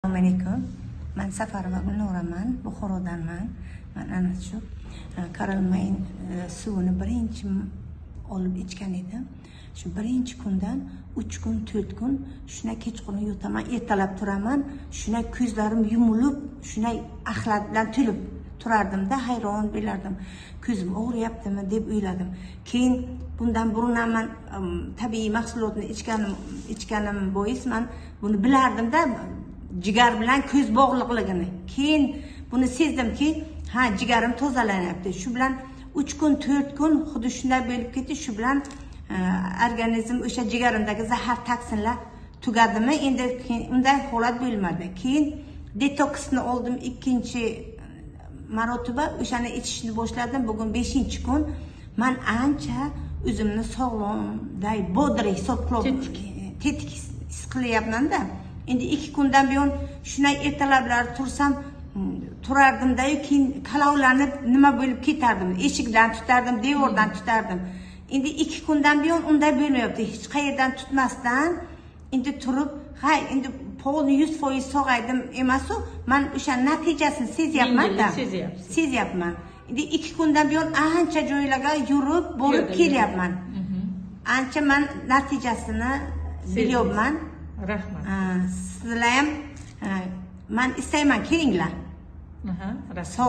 Assalomu alaykum. Man Safarova Gulnoraman, Buxorodanman. Man ana shu Karolmayn suvini birinchi olib ichgan edim. Shu birinchi kundan 3 kun, 4 kun shunday kechqurun yotaman, ertalab turaman, shunday ko'zlarim yumilib, shunday axlat bilan to'lib turardimda, hayron bo'lardim. Ko'zim og'riyaptimi deb o'yladim. Keyin bundan burun ham man tabiiy mahsulotni ichganim bois man buni bilardimda, jigar bilan ko'z bog'liqligini. Keyin buni sezdimki, ha, jigarim tozalanyapti. Shu bilan 3 kun, 4 kun xuddi shunday bo'lib ketdi. Shu bilan organizm o'sha jigarimdagi zahar, toksinlar tugadimi, endi keyin unday holat bo'lmadi. Keyin detoksni oldim, ikkinchi marotaba o'shani ichishni boshladim. Bugun 5-kun. Man ancha o'zimni sog'lomday, бодрый hisob qilib, tetik his qilyapmanda. Endi 2 kundan buyon shunday ertalablar tursam, turardimda, keyin kalovlanib nima bo'lib ketardim, eshikdan tutardim, devordan tutardim. Endi 2 kundan buyon unday bo'lmayapti, hech qayerdan tutmasdan endi turib, ha, endi полный 100% sog'aydim emasu, man o'sha natijasini sezyapmanda. Yengillik sezyapsiz. Sezyapman. Endi 2 kundan buyon ancha joylarga yurib borib Piyoda. kelyapman. Ancha man natijasini bilyapman. Rahmat. Ha, sizlar ham, ha, man istayman, kelinglar. Aha, rahmat. Sog'